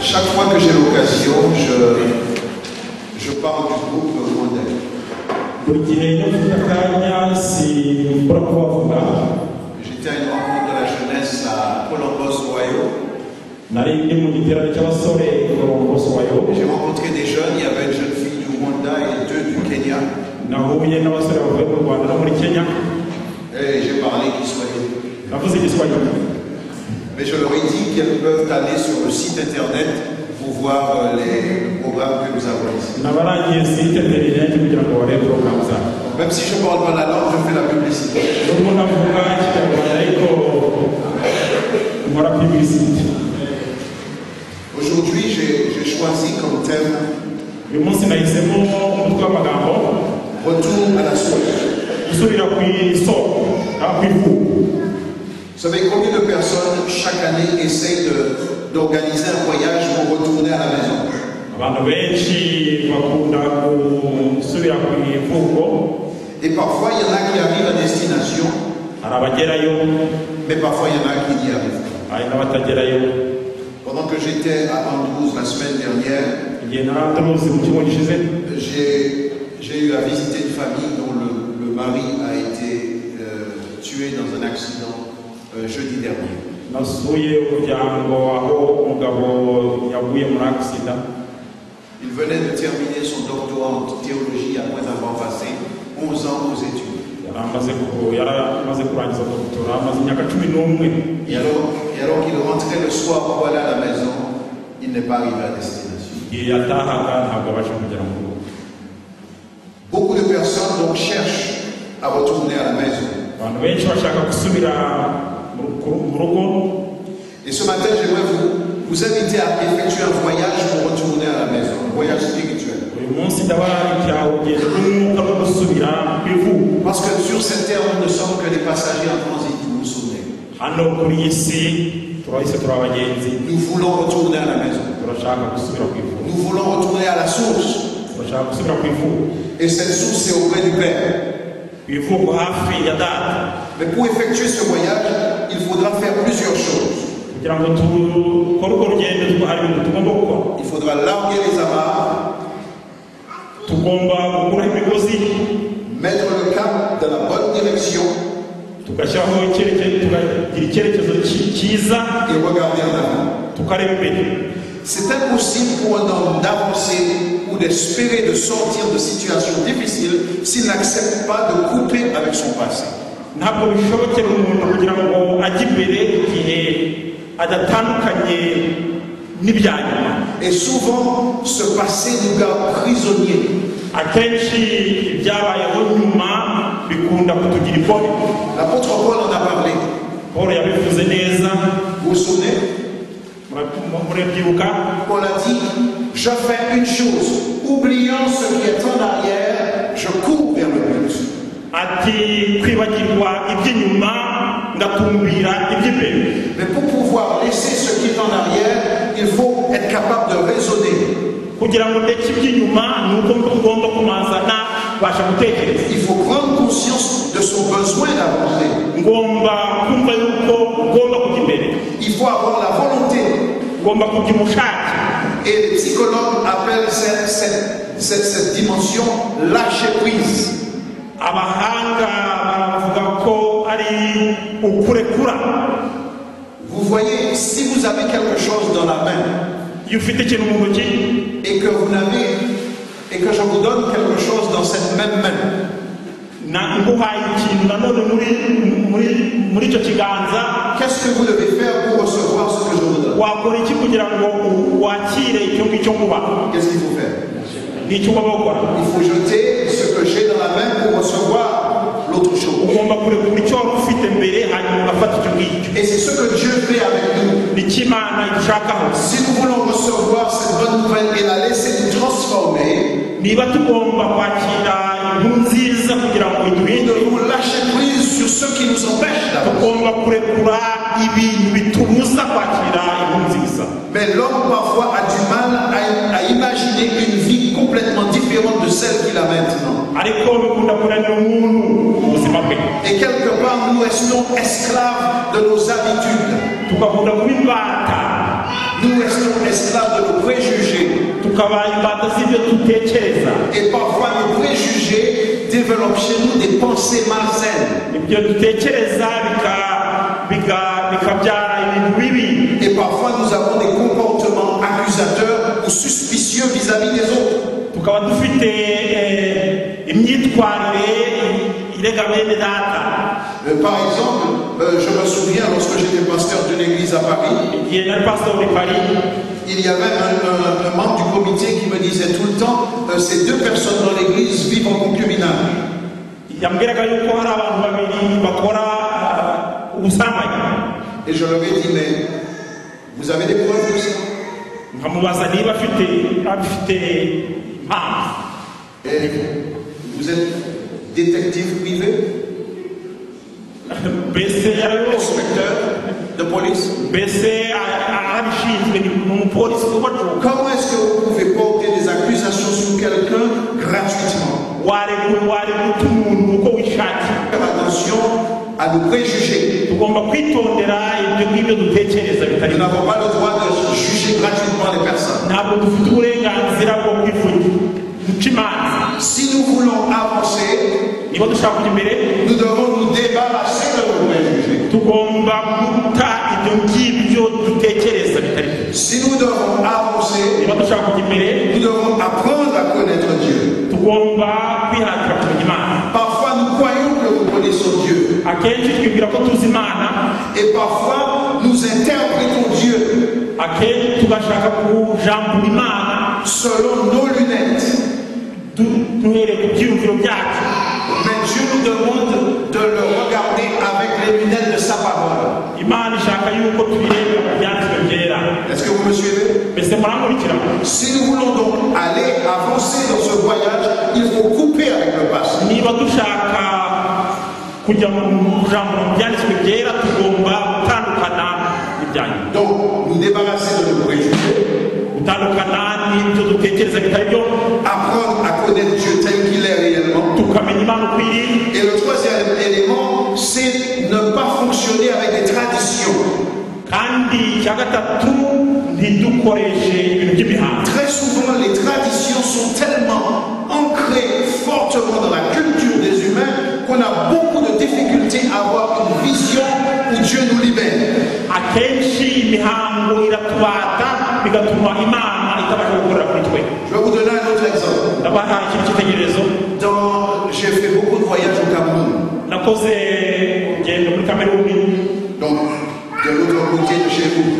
Chaque fois que j'ai l'occasion, je parle du groupe rwandais. Buri gihe iyo mfite akanya simbura kubavuga. J'étais à une rencontre de la jeunesse à Columbus, Ohio. Nari ndi mu giterane cy'abasore i Columbus, Ohio. J'ai rencontré des jeunes, il y avait une jeune fille du Rwanda et deux du Kenya. Nahuye n'abasore bavuye mu Rwanda no muri Kenya. Et j'ai parlé kiswahili. Navuze igiswahili. Mais je leur ai dit qu'elles peuvent aller sur le site internet pour voir les programmes que nous avons ici. Nabarangiye site internet kugira ngo barebe porogaramu zacu. Même si je ne parle pas la langue, je fais la publicité. Nubwo ntavuga ikinyarwanda ariko nkora publicité. Aujourd'hui, j'ai choisi comme thème Uyu munsi nahisemo umutwe w'amagambo Retour à la source. Gusubira ku isoko cyangwa ku ivuko. Vous savez combien de personnes chaque année essayent d'organiser un voyage pour retourner à la maison? Abantu benshi bakunda gusubira ku ivuko. Et parfois, il y en a qui arrivent à destination, hari abagerayo, mais parfois, il y en a qui n'y arrivent pas. Hari n'abatagerayo. Pendant que j'étais à Andrews la semaine dernière, igihe nari Andrews mu cyumweru gishize, j'ai eu à visiter une famille dont le mari a été tué dans un accident jeudi dernier. Nasuye umuryango aho umugabo yaguye muri accident. Il venait de terminer son doctorat en théologie après avoir passé 11 ans aux études. Yari amaze ku- yari amaze kurangiza doctorat amaze imyaka cumi n'umwe. Et alors qu'il rentrait le soir pour aller à la maison, il n'est pas arrivé à destination. Igihe yatahaga ntabwo abasha kugera mu rugo. Beaucoup de personnes donc cherchent à retourner à la maison. Abantu benshi bashaka gusubira mu ru- mu rugo. Et ce matin, j'aimerais vous inviter à effectuer un voyage pour retourner à la maison, un voyage spirituel. Uyu munsi ndabararikira urugendo rw'umwuka rwo gusubira ku ivuko. Parce que sur cette terre, nous ne sommes que des passagers en transit, vous vous souvenez. Hano kuri iyi si turahise turi abagenzi. Nous voulons retourner à la maison. Turashaka gusubira ku ivuko. Nous voulons retourner à la source. Turashaka gusubira ku ivuko. Et cette source, c'est auprès du Père. Ku ivuko hafi ya data. Mais pour effectuer ce voyage, il faudra faire plusieurs choses. Kugira ngo dukore urwo rugendo hari ibintu tugomba gukora. Il faudra larguer les amarres, tugomba gukuraho imigozi, mettre le cap dans la bonne direction tugashyiraho icyerekezo tukagira icyerekezo cyi- cyiza et regarder en avant. Tukareba imbere. C'est impossible pour un homme d'avancer ou d'espérer de sortir de situations difficiles s'il n'accepte pas de couper avec son passé. Ntabwo bishobokera umuntu kugira ngo ajye imbere igihe adatandukanye n'ibya nyuma. Et souvent, ce passé nous garde prisonniers. Akenshi ibyabayeho nyuma bikunda kutugira imbohe. L'apôtre Paul en a parlé. Paul yabivuze neza. Vous vous souvenez? Murabyibuka? Paul a dit: Je fais une chose, oubliant ce qui est en arrière, je cours vers le but. Ati kwibagirwa iby'inyuma ngatumbira iby'imbere. Mais pour pouvoir laisser ce qui est en arrière, il faut être capable de raisonner. Kugira ngo ndeke iby'inyuma ni uko ngomba kubanza nabasha gutekereza. Il faut prendre conscience de son besoin d'avancer. Ngomba kumva yuko ngomba kujya imbere. Il faut avoir la volonté. Ngomba kugira ubushake. Et les psychologues appellent cette dimension lâcher prise. Abahanga baravuga ko ari ukurekura. Vous voyez, si vous avez quelque chose dans la main iyo ufite ikintu mu ntoki et que je vous donne quelque chose dans cette même main, na nguhaye ikintu nanone muri muri muri icyo kiganza, qu'est-ce que vous devez faire pour recevoir ce que je vous donne? Wakora iki kugira ngo u- wakire icyo ngicyo nguha? Qu'est-ce qu'il faut faire? Ni icyo ugomba gukora? Il faut jeter ce que j'ai dans la main pour recevoir l'autre chose. Ugomba kurekura icyo wari ufite mbere hanyuma ugafata icyo ngicyo. Et c'est ce que Dieu fait avec nous. Nicyo Imana idushakaho. Si nous voulons recevoir cette bonne nouvelle et la laisser nous transformer, niba tugomba kwakira inkuru nziza kugira ngo nous iduhindure, devons lâcher prise sur ce qui nous empêche d'avancer. Tugomba kurekura ibintu bitubuza kwakira inkuru nziza. Mais l'homme parfois a du mal à imaginer une vie complètement différente de celle qu'il a maintenant. Ariko bikunda kunanira umuntu ubuzima bwe. Et quelque part, nous restons esclaves de nos habitudes. Tugakunda kuba imbata Nous restons esclaves de nos préjugés. Tukaba imbata z'ibyo dutekereza. Et parfois nos préjugés développent chez nous des pensées malsaines. Ibyo dutekereza bikabyara ibintu bibi. Et parfois nous avons des comportements accusateurs ou suspicieux vis-à-vis des autres. Tukaba dufite imyitwarire irega bene data. Par exemple, je me souviens lorsque j'étais pasteur d'une église à Paris, Igihe nari pasitori Paris, il y avait un membre du comité qui me disait tout le temps, ces deux personnes dans l'église vivent en concubinage. Yambwiraga yuko hari abantu babiri bakora ubusambanyi. Et je leur ai dit, mais vous avez des preuves de ça? Nkamubaza niba afite impamvu. Et vous êtes détective privé? Mbese Inspecteur de police? Mbese arabishinzwe, ni umupolisi ubacunga? Comment est-ce que vous pouvez porter des accusations sur quelqu'un gratuitement? Warega umuntu uko wishakiye. Faire attention à nos préjugés. Tugomba kwitondera ibyo ngibyo dutekereza bitari. Nous n'avons pas le droit de juger gratuitement les personnes. Ntabwo dufite uburenganzira bwo kwivugira guca imanza. Si nous voulons avancer, niba dushaka kujya imbere, nous devons nous débarrasser de nos préjugés. Tugomba guta ibyo ngibyo dutekereza bitari. Si nous devons avancer, niba dushaka kujya imbere, nous devons apprendre à connaître Dieu. Tugomba kwihatira kumenya Imana. Parfois nous croyons que nous connaissons Dieu. Akenshi twibwira ko tuzi Imana. Et parfois nous interprétons Dieu. Akenshi tugashaka kujambura Imana selon nos lunettes. Duhereye ku byiyumviro byacu. Mais Dieu nous demande de le regarder avec les lunettes de sa parole. Imana ishaka yuko tubirebera mu byanditswe byera. Est-ce que vous me suivez? Mbese murankurikira? Si nous voulons donc aller avancer dans ce voyage, il faut couper avec le passé. Niba dushaka kujya mu kujambura mu byanditswe byera, tugomba gutandukana n'ibyanyu. Donc, nous débarrasser de nos préjugés, gutandukana n'ibyo dutekereza bitari byo, apprendre à connaître Dieu tel qu'il est réellement. Tukamenya Imana uko iri. Et le troisième élément, c'est ne pas fonctionner avec des traditions. Kandi icya gatatu, ntidukoreshe ibintu by'imihango. Très souvent, les traditions sont tellement ancrées fortement dans la culture des humains qu'on a beaucoup de difficultés à avoir une vision où Dieu nous libère. Akenshi imihango iratubata bigatuma Imana itabasha gukorera kuri twe. Je vais vous donner un autre exemple. Ndabaha ikindi cyitegererezo. J'ai fait beaucoup de voyages au Cameroun. Nakoze urugendo muri Kameruni. Donc, de l'autre côté de chez vous.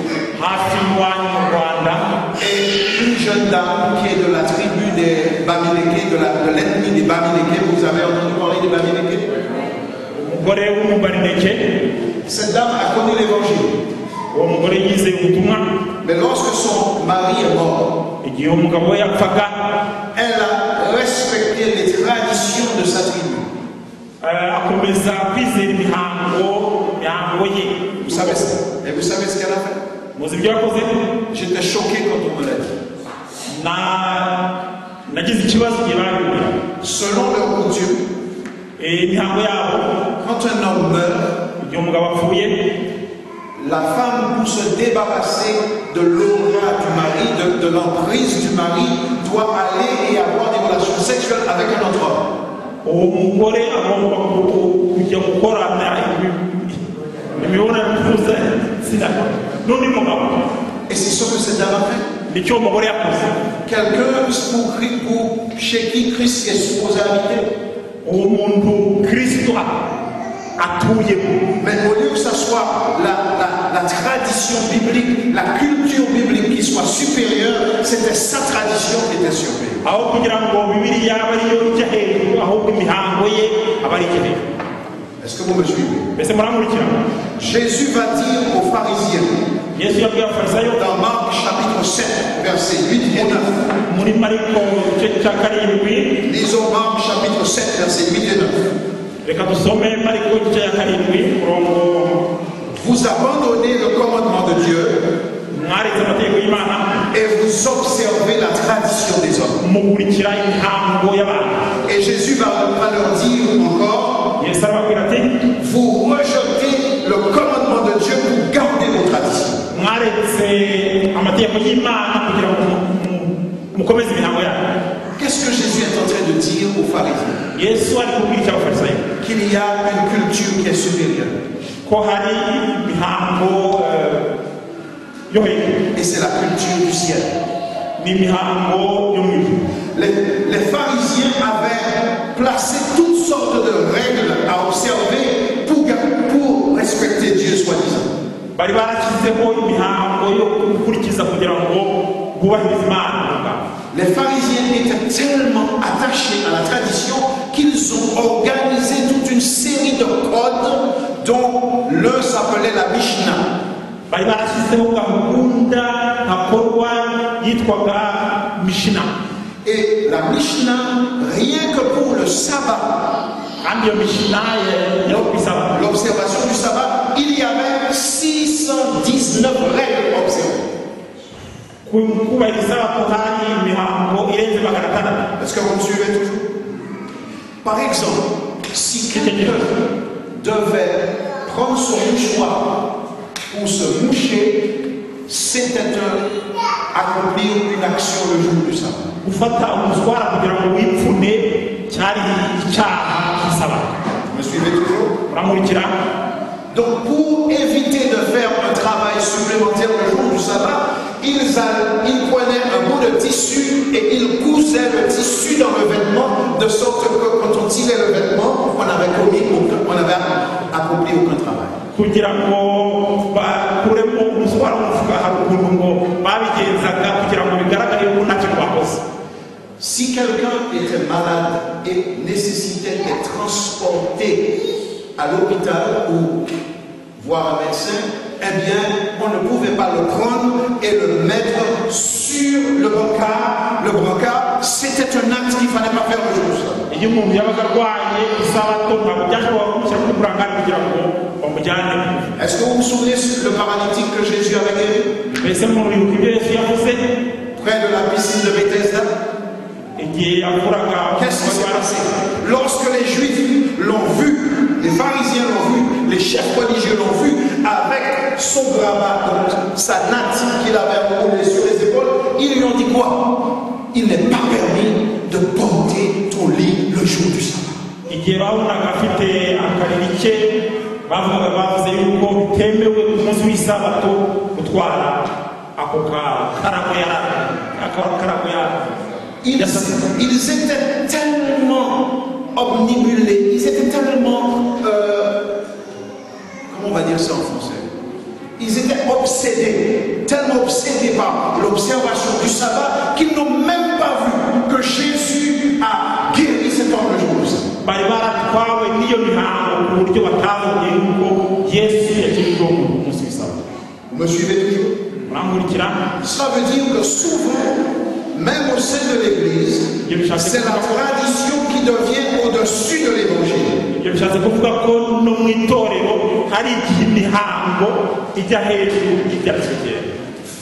Hafi y'iwanyu mu Rwanda. Et une jeune dame qui est de la tribu des Bamileke, de l'ethnie des Bamileke, vous avez entendu parler des Bamileke? Umugore w'Umubarineke. Cette dame a connu l'évangile. Uwo mugore yizeye ubutumwa. Mais lorsque son mari est mort, igihe umugabo we yapfaga, elle a respecté les traditions de sa tribu. Akomeza kwizera imihango ye. Vous savez ce, et vous savez ce qu'elle a fait? Muzi ibyo yakoze? J'étais choqué quand on me l'a dit. Nagize ikibazo igihe babimbwira. Selon leur coutume, imihango yabo, quand un homme meurt, igihe umugabo apfuye, la femme, pour se débarrasser de l'aura du mari, de l'emprise du mari, doit aller et avoir des relations sexuelles avec un autre homme. Uwo mugore agomba kujya gukorana imibonano mpuzabitsina n'undi mugabo. Et c'est ce que cette dame a fait. Nicyo uwo mugore yakoze. Quelqu'un pour chez qui Christ est supposé habiter. Uwo muntu Kristo atuyemo. Mais au lieu que ça soit la tradition biblique, la culture biblique qui soit supérieure, c'était sa tradition qui était supérieure. Aho kugira ngo Bibiliya abe ariyo ijya hejuru, ahubwo imihango ye aba ari ijya hejuru. Est-ce que vous me suivez? Mbese murankurikira? Jésus va dire aux pharisiens, Yesu yabwiye abafarisayo, dans Marc chapitre 7, versets 8 et 9. Muri Mariko igice cya karindwi. Lisons Marc chapitre 7, versets 8 et 9. Reka dusome Mariko igice cya karindwi umurongo. Vous abandonnez le commandement de Dieu mwaretse amategeko y'Imana et vous observez la tradition des hommes. Mukurikira imihango y'abantu. Et Jésus va leur dire encore, Yesu arababwira ati, vous rejetez le commandement de Dieu pour garder vos traditions. Mwaretse amategeko amategeko y'Imana kugira ngo mukomeze imihango yanyu. Qu'est-ce que Jésus est en train de dire aux pharisiens? Yesu ari kubwira iki abafarisayo? Qu'il y a une culture qui est supérieure. Ko hari imihango yo hejuru. Et c'est la culture du ciel. Ni imihango yo mu ijuru. Les pharisiens avaient placé toutes sortes de règles à observer pour respecter Dieu, soi-disant. Bari barashyizeho imihango yo gukurikiza kugira ngo bubahirize Imana ubwabo. Les pharisiens étaient tellement attachés à la tradition qu'ils ont organisé toute une série de codes dont l'un s'appelait la Mishnah. Bari barashyizeho gahunda ntakorwa yitwaga Mishina. Et la Mishnah, rien que pour le sabbat, kandi iyo Mishina yo ku isabato, l'observation du sabbat, il y avait 619 règles observées. Kubahiriza isabato hari imihango irenze 600. Est-ce que vous me suivez toujours? Par exemple, si quelqu'un devait prendre son mouchoir pour se moucher, c'était accomplir une action le jour du sabbat. Gufata umuswara kugira ngo wipfune cyari icyaha cy'isabato. Vous me suivez toujours? Murankurikira? Donc pour éviter de faire un travail supplémentaire le jour du sabbat, ils prenaient un bout de tissu et ils cousaient le tissu dans le vêtement, de sorte que quand on tirait le vêtement, on n'avait accompli aucun travail. Kugira ngo bakuremo umuswara mu mufuka hari ukuntu ngo babigenzaga kugira ngo bigaragare yuko nta kintu bakoze. Si quelqu'un était malade et nécessitait d'être transporté à l'hôpital ou voir un médecin, eh bien, on ne pouvait pas le prendre et le mettre sur le brancard. Le brancard, c'était un acte qu'il ne fallait pas faire le jour du sabbat. Iyo umuntu yabaga arwaye isabato ntabwo byashobokaga kumushyira kuri burangari kugira ngo bamujyane. Est-ce que vous vous souvenez le paralytique que Jésus avait guéri? Mbese muribuka ibyo Yesu yavuze? Près de la piscine de Bethesda. Igihe yakuraga. Qu'est-ce qui s'est passé? Lorsque les Juifs l'ont vu, les pharisiens l'ont vu, les chefs religieux l'ont vu, avec son grabat, donc sa natte qu'il avait enroulée sur les épaules, ils lui ont dit quoi? Il n'est pas permis de porter ton lit le jour du sabbat. Igihe babonaga afite akariri ke bavugaga bavuze yuko bitemewe ku munsi w'isabato gutwara ako karago yari. Ils étaient tellement obnubilés, ils étaient tellement, comment on va dire ça en français? Ils étaient obsédés, tellement obsédés par l'observation du sabbat qu'ils n'ont même pas vu que Jésus a guéri cet homme le jour du sabbat. Bari baratwawe n'iyo mihango ku buryo batabonye yuko Yesu yakijije uwo muntu ku munsi w'isabato. Vous me suivez toujours? Murankurikira? Cela veut dire que souvent, même au sein de l'Église, c'est la tradition qui devient au-dessus de l'Évangile. Ibyo bishatse kuvuga ko no mu itorero hari igihe imihango ijya hejuru y'ibyanditswe byera.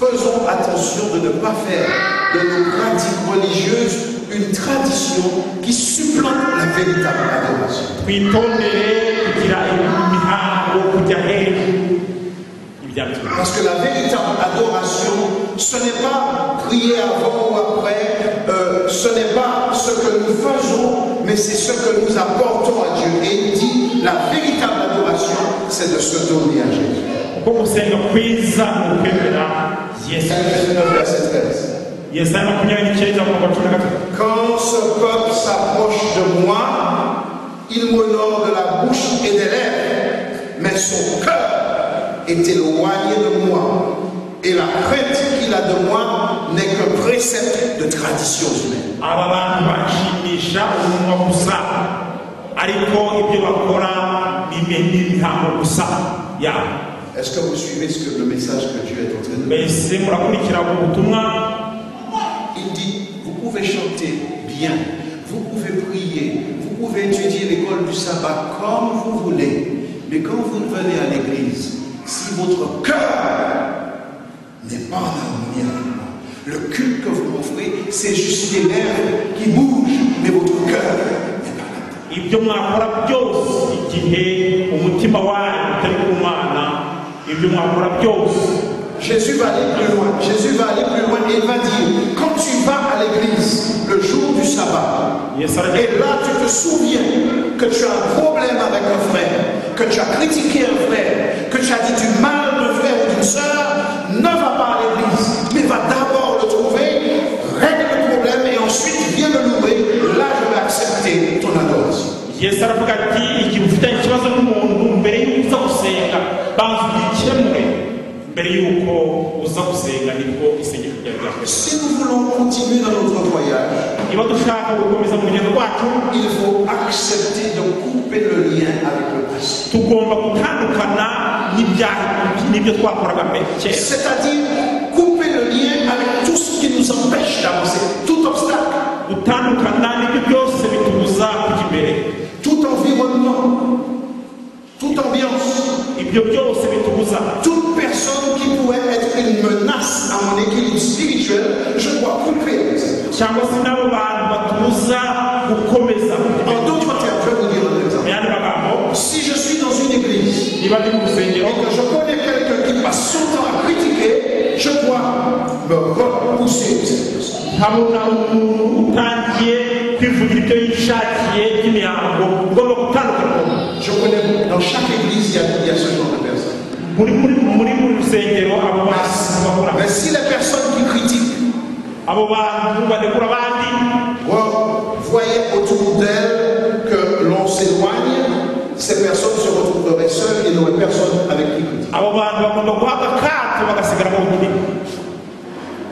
Faisons attention de ne pas faire de nos pratiques religieuses une tradition qui supplante la véritable adoration. Twitondere kugira imihango kujya hejuru y'ibyanditswe. Parce que la véritable adoration, ce n'est pas prier avant ou après, ce n'est pas ce que nous faisons, mais c'est ce que nous apportons à Dieu. Et il dit, la véritable adoration, c'est de se donner à Jésus. Kuko gusenga kwiza ni ukwemera Yesu. 29, verset 13. Yesaya 29 umurongo wa 13. Quand ce peuple s'approche de moi, il m'honore de la bouche et des lèvres, mais son cœur est éloigné de moi, et la crainte qu'il a de moi n'est que précepte de traditions humaines. Aba bantu banshimisha umunwa gusa, ariko ibyo bakora ni imihango gusa yabo. Est-ce que vous suivez le message que Dieu est en train de dire? Mbese murakurikira ubu butumwa? Il dit, vous pouvez chanter bien, vous pouvez prier, vous pouvez étudier l'école du sabbat comme vous voulez, mais quand vous venez à l'église, si votre cœur n'est pas en harmonie avec moi, le culte que vous m'offrez, c'est juste des lèvres qui bougent, mais votre cœur n'est pas là. Ibyo mwakora byose igihe umutima wanyu utari ku Mana, ibyo mwakora byose Jésus va aller plus loin. Jésus va aller plus loin et il va dire, quand tu vas à l'église le jour du sabbat, Yesu arajya et là tu te souviens que tu as un problème avec un frère, que tu as critiqué un frère, que tu as dit du mal d'un frère ou d'une sœur, ne va pas à l'église, mais va d'abord le trouver, règle le problème et ensuite viens le louer. Là je vais accepter ton adoration. Yesu aravuga ati igihe ufitanye ikibazo n'umuntu mbere y'uko uza gusenga banza ugikemure mbere y'uko uza gusenga nibwo isengesho ryawe ryakwemera. Si nous voulons continuer dans notre voyage, Niba dushaka gukomeza mu rugendo rwacu, il faut accepter de couper le lien avec le passé. Tugomba gutandukana n'ibyo twakoraga mbere kera. C'est-à-dire couper le lien avec tout ce qui nous empêche d'avancer, tout obstacle, Gutandukana n'ibyo byose bitubuza kujya imbere, tout environnement, toute ambiance, ibyo byose bitubuza, toute personne qui pourrait être une menace à mon équilibre spirituel, je dois couper avec cette personne. Cyangwa se n'abo bantu batubuza gukomeza kujya imbere. En d'autres termes, je vais vous dire un Mu exemple. yandi magambo, Si je suis dans une église niba ndi mu rusengero et que je connais quelqu'un qui passe son temps à critiquer, je dois me repousser de cette personne. Nkabona umuntu utangiye kwivugira ibyo yishakiye by'imihango ugomba gutandukana. Je connais, dans chaque église, il y a ce genre de personnes. Muri buri rusengero abo bantu bahura. Mais si les personnes qui critiquent Abo bantu banegura abandi voyaient autour d'elles que l'on s'éloigne, ces personnes se retrouveraient seules et n'auraient personne avec qui critiquer. Abo bantu bagomba guhabwa akato bagasigara bonyine.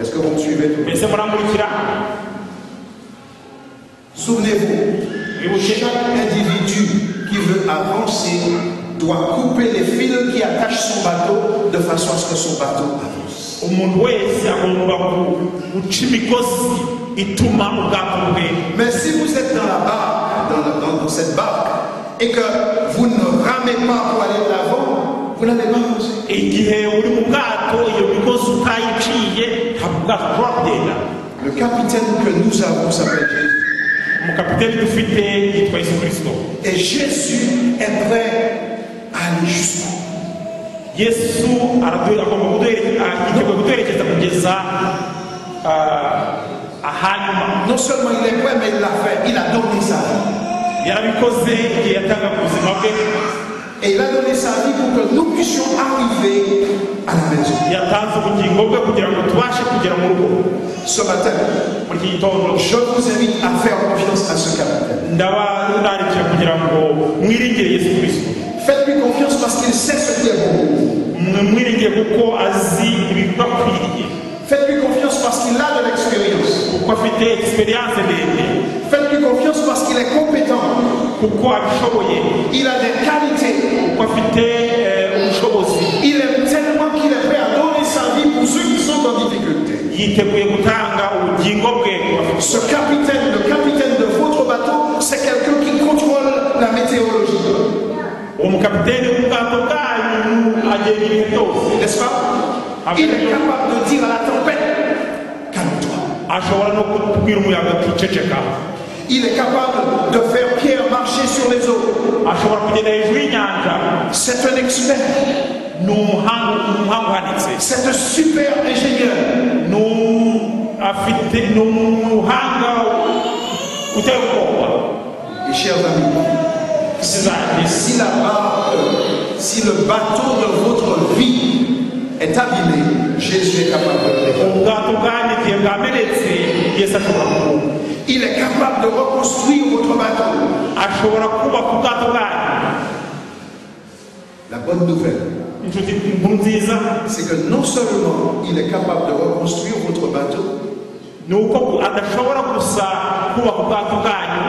Est-ce que vous me suivez tous? Mbese murankurikira? Souvenez-vous, Mwibuke, chaque individu qui veut avancer doit couper les fils qui attachent son bateau de façon à ce que son bateau avance. Umuntu wese agomba guca imigozi ituma ubwato bwe. Mais si vous êtes dans la barque, dans cette barque, et que vous ne ramez pas pour aller de l'avant, vous n'allez pas avancer. Igihe uri mu bwato iyo migozi utayiciye ntabwo ubwato bushobora kugenda. Le capitaine que nous avons s'appelle Jésus. Umukapiteni dufite yitwa Yesu Kirisito. Et Jésus est prêt à aller jusqu'au bout. Yesu agomba yiteguye kuduherekeza kugeza ahanyuma. Non seulement il est prêt, mais il l'a fait. Il a donné sa vie. Yarabikoze igihe yatangaga ubuzima bwe. Et il a donné sa vie pour que nous puissions arriver à la maison. Yatanze ubugingo bwe kugira ngo tubashe kugera mu rugo. Ce matin, Muri iki gitondo, je vous invite à faire confiance à ce capitaine. Ndabararikira kugira ngo mwiringire Yesu Kirisito. Faites-lui confiance parce qu'il sait ce qui est bon pour vous. Mwiringire kuko azi ibibakwiriye. Faites-lui confiance parce qu'il a de l'expérience. Kuko afite expérience ndende. Faites-lui confiance parce qu'il est compétent. Kuko abishoboye. Il a des qualités. Kuko afite ubushobozi. Il aime tellement qu'il est prêt à donner sa vie pour ceux qui sont en difficulté. Yiteguye gutanga ubugingo bwe ku bafite. Ce capitaine, le capitaine de votre bateau, c'est quelqu'un qui contrôle la météorologie. Uwo mukapiteni w'ubwato bwanyu agenga ibihe byose. N'est-ce pas? Il est capable de dire à la tempête, calme-toi. Ashobora no kubwira umuyaga ati ceceka. Il est capable de faire Pierre marcher sur les eaux. Ashobora kugenda hejuru y'inyanja. C'est un expert. Ni umuhanga uhanitse. C'est un super ingénieur. Ni afite ni umuhanga uteye ubwoba. Et chers amis, Inshuti zanjye, si la barque, si le bateau de votre vie est abîmé, Jésus est capable de le réparer. Ubwato bwanyu igihe bwamenetse Yesu ashobora kubunga. Il est capable de reconstruire votre bateau. Ashobora kubaka ubwato bwanyu. La bonne nouvelle, Inshuti inkuru nziza, c'est que non seulement il est capable de reconstruire votre bateau, ni uko adashobora gusa kubaka ubwato bwanyu,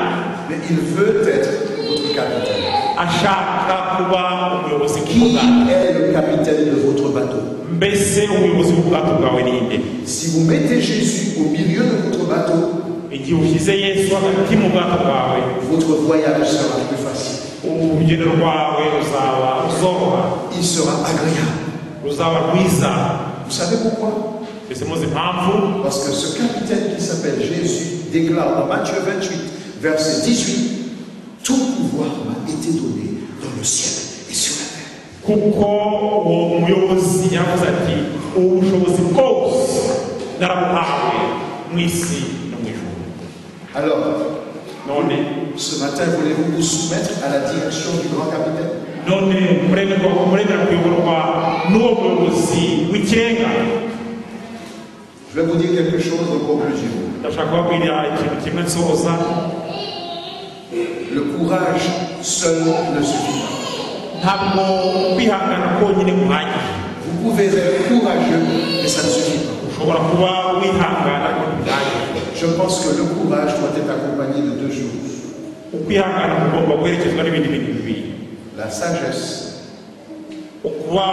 mais il veut être votre capitaine. Ashaka kuba umuyobozi Qui w'ubwato. est le capitaine de votre bateau? Mbese umuyobozi w'ubwato bwawe ni nde? Si vous mettez Jésus au milieu de votre bateau, Igihe ushyize Yesu hagati mu bwato bwawe, votre voyage sera plus facile. Urugendo rwawe ruzaba ruzoroha. Il sera agréable. Ruzaba rwiza. Vous savez pourquoi? Mbese muzi impamvu? Parce que ce capitaine qui s'appelle Jésus déclare dans Matthieu 28, verset 18, tout pouvoir m'a été donné dans le ciel et sur la terre. Kuko uwo muyobozi yavuze ati Ubushobozi bwose narabuhawe mu isi no mu ijuru. Alors, none ce matin, voulez-vous vous soumettre à la direction du grand capitaine? None muremera kuyoborwa n'uwo muyobozi w'ikirenga? Je vais vous dire quelque chose en conclusion. Ndashaka kubabwira ikintu kimwe nsoza. Le courage seul ne suffit pas. Ntabwo kwihangana konyine guhagije. Vous pouvez être courageux, mais ça ne suffit pas. Ushobora kuba wihangana ariko ntibihagije. Je pense que le courage doit être accompagné de deux choses. Ukwihangana kugomba guherekezwa n'ibindi bintu bibiri. La sagesse ukuba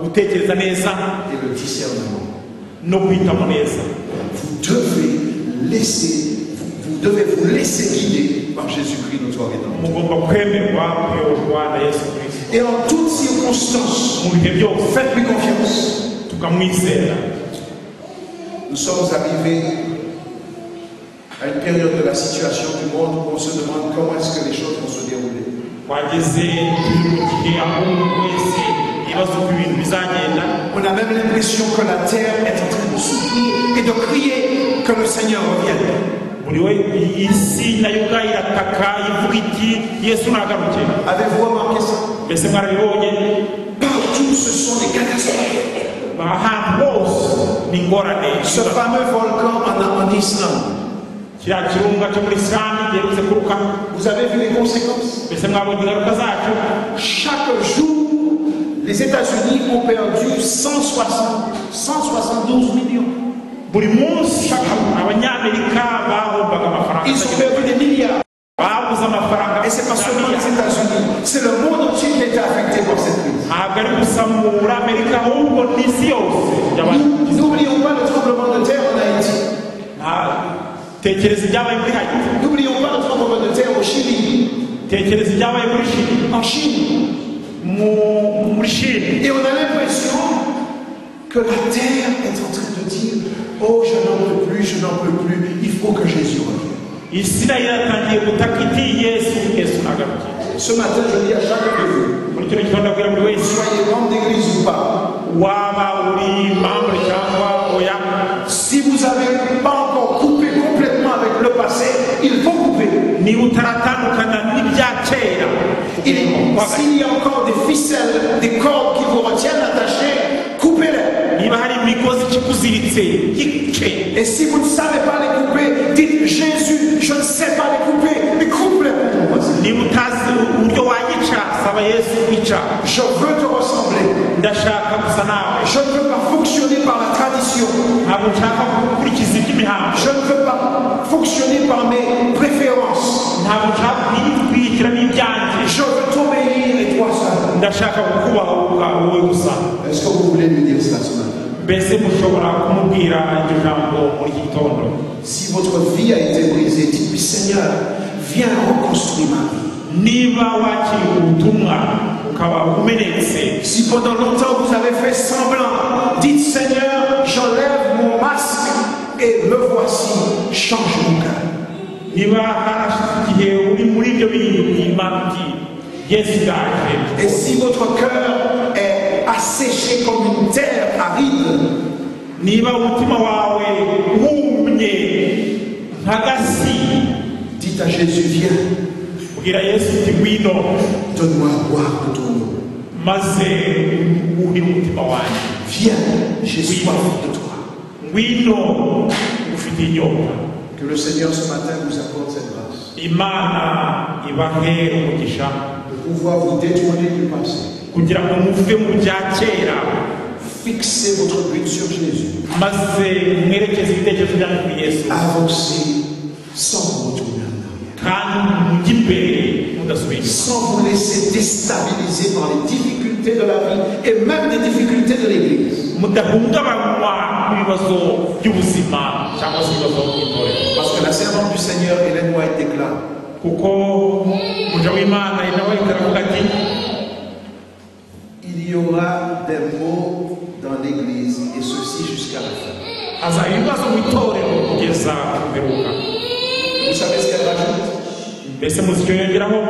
gutekereza neza et le discernement. No guhitamo neza. Vous devez laisser, vous devez vous laisser guider par Jésus-Christ notre Rédempteur. Mugomba kwemerwa kuyoborwa na Yesu Kristo. Et en toutes circonstances, mu bihe byose, faites-lui confiance. Tukamwizera. Nous sommes arrivés à une période de la situation du monde où on se demande comment est-ce que les choses vont se dérouler. Twageze mu gihe aho umuntu wese yibaza uko ibintu bizagenda. On a même l'impression que la terre est en train de souffrir et de crier que le Seigneur revienne. Buri we isi nayo ubwayo irataka ivuga iti Yesu nagaruke. Avez-vous remarqué ça? Mbese mwarabibonye? Partout ce sont des catastrophes. Ahantu hose ni ingorane. Ce fameux volcan en Islande. Kiriya kirunga cyo muri Islande giherutse kuruka. Vous avez vu les conséquences? Mbese mwabonye ingaruka zacyo? Chaque jour, les États-Unis ont perdu 172 millions. Buri munsi abanyamerika bahombaga amafaranga. Ils ont perdu des milliards. Babuze amafaranga. Et c'est pas seulement les États-Unis, c'est le monde entier qui a été affecté par cette crise. Ntabwo ari gusa muri Amerika ahubwo n'isi yose. N'oublions pas le tremblement de terre en Haïti. Tekereza ibyabaye muri Haiti. N'oublions pas le tremblement de terre au Chili. Tekereza ibyabaye muri Chili. En Chine. Muri Chine. Et on a l'impression que la terre est en train de dire: oh, je n'en peux plus, je n'en peux plus, il faut que Jésus revienne. Isi nayo iratangiye gutaka iti Yesu, Yesu nagaruke. Ce matin, je dis à chacun de vous, Muri kino gitondo ndabwira buri wese, soyez membre d'église ou pas, waba uri membre cyangwa oya, si vous n'avez pas encore coupé complètement avec le passé, il faut couper. Niba utaratandukana n'ibya kera, S'il y a encore des ficelles, des cordes qui vous retiennent attachées, coupez-les. Niba hari imigozi ikikuziritse, yice. Et si vous ne savez pas les couper, dites: Jésus, je ne sais pas les couper, mais coupe-les pour moi. Niba utazi uburyo wayica, saba Yesu kwica. Je veux te ressembler. Ndashaka gusa nawe. Je ne veux pas fonctionner par la tradition. Ntabwo nshaka gukurikiza iby'imihango. Je ne veux pas fonctionner par mes préférences. Ntabwo nshaka kwihitiramo ibyanjye. Je veux t'obéir et toi seul. Ndashaka kukubaha wowe gusa. Est-ce que vous voulez lui dire cela ce matin? Mbese mushobora kumubwira iryo jambo muri iki gitondo? Si votre vie a été brisée, dites-lui: Seigneur, viens reconstruire ma vie. Niba wakiriye ubutumwa ukaba umenetse, Si pendant longtemps vous avez fait semblant, dites: Seigneur, j'enlève mon masque et me voici, change mon cœur. Niba harashize igihe uri muri ibyo bintu, Imana iti Yesu ndaje. Et si votre cœur est asséché comme une terre aride, niba umutima wawe wumye nk'agasi, dites à Jésus: viens, bwira Yesu uti ngwino, donne-moi à boire de ton eau. Maze wuhire umutima wanjye. Viens, j'ai soif de toi. Ngwino, ufite inyota. Que le Seigneur ce matin vous accorde cette grâce Imana ibahe umugisha de pouvoir vous détourner du passé. Kugira ngo muve mu bya kera. Fixez votre but sur Jésus. Maze mwerekeze ibitekerezo byanyu kuri Yesu. Avancez sans retourner en arrière. Kandi mujye imbere mudasubiye inyuma. Sans vous laisser déstabiliser par les difficultés de la vie et même des difficultés de l'Église. Mudahungabanywa n'ibibazo by'ubuzima cyangwa se ibibazo by'itorero. Parce que la servante du Seigneur, Hélène White, déclare: kuko umuja w'Imana Ellen White aravuga ati il y aura des maux dans l'Église et ceci jusqu'à la fin. Hazaba ibibazo mu itorero kugeza ku mperuka. Vous savez ce qu'elle rajoute? Mbese muzi icyo yongeraho?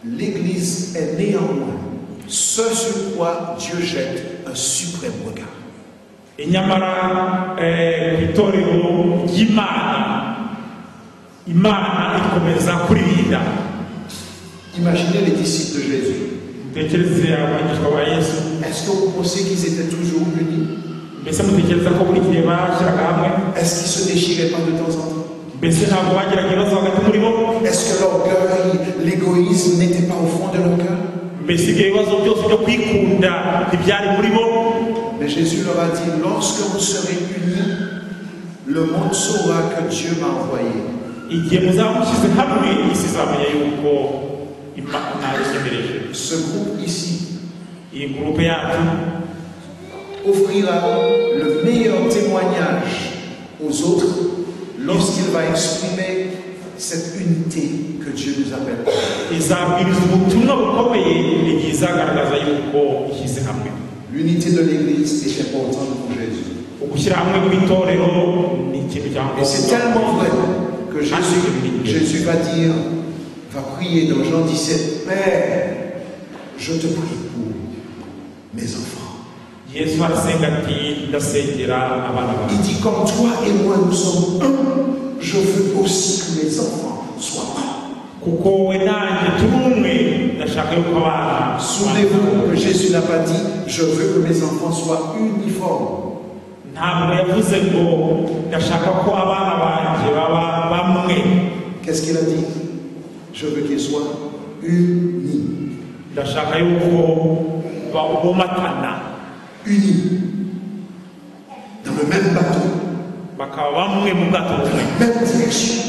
L'Église est néanmoins ce sur quoi Dieu jette un suprême regard. Inyamara ku itorero ry'Imana, Imana ikomeza kuririnda. Imaginez les disciples de Jésus. Mutekereze abigishwa ba Yesu. Est-ce que vous pensez qu'ils étaient toujours unis? Mbese mutekereza ko buri gihe bashyiraga hamwe? Est-ce qu'ils se déchiraient pas de temps en temps? Mbese ntabwo bagiraga ibibazo hagati muri bo? Est-ce que l'orgueil, l'égoïsme n'étaient pas au fond de leur cœur? Mbese ibyo bibazo byose byo kwikunda ntibyari muri bo? Mais Jésus leur a dit, lorsque vous serez unis, le monde saura que Dieu m'a envoyé. Igihe muzaba mushyize hamwe, isi izamenya yuko Imana yanyohereje. Ce groupe ici Iyi groupe yacu offrira le meilleur témoignage aux autres lorsqu'il va exprimer cette unité que Dieu nous appelle. Izabwiriza ubutumwa bukomeye igihe izagaragaza yuko ishyize hamwe. L'unité de l'Église est importante pour Jésus. Ugushyira hamwe kw'itorero ni ikintu cya Et c'est ngombwa. Tellement vrai que Jésus va dire, va prier dans Jean 17, Père, je te prie pour mes enfants. Yesu arasenga ati ndasengera abana bawe. Il dit, comme toi et moi nous sommes un, je veux aussi que mes enfants soient un. Kuko wowe nanjye turi umwe, ndashaka yuko abana. Souvenez-vous que Jésus n'a pas dit, je veux que mes enfants soient uniformes. Ntabwo yavuze ngo ndashaka ko abana banjye baba bamwe. Qu'est-ce qu'il a dit? Je veux qu'ils soient unis. Ndashaka yuko bomatana. Unis. Dans le même bateau. Bakaba bamwe mu bwato bumwe. Même direction.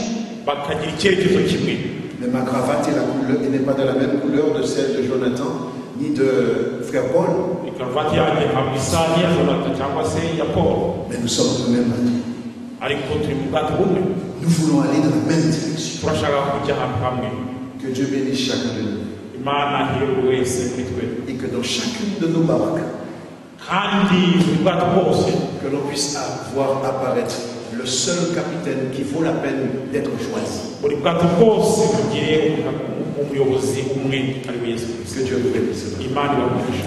Bakagira icyerekezo kimwe. Mais ma cravate est la couleur, n'est pas de la même couleur de celle de Jonathan ni de frère Paul. Ikaruvati yanjye ntabwo isa n'iya Jonathan cyangwa se iya Paul. Mais nous sommes dans le même bateau. Ariko turi mu bwato bumwe. Nous voulons aller dans la même direction. Turashaka kujya ahantu hamwe. Que Dieu bénisse chacun de nous. Imana ihire buri wese muri twe. Et que dans chacune de nos barques, kandi buri bwato bwose, que l'on puisse voir apparaître le seul capitaine qui vaut la peine d'être choisi. Buri bwato bwose bugire umuyobozi umwe ari we Yesu Kristo. Que Dieu vous bénisse. Imana ibahe umugisha.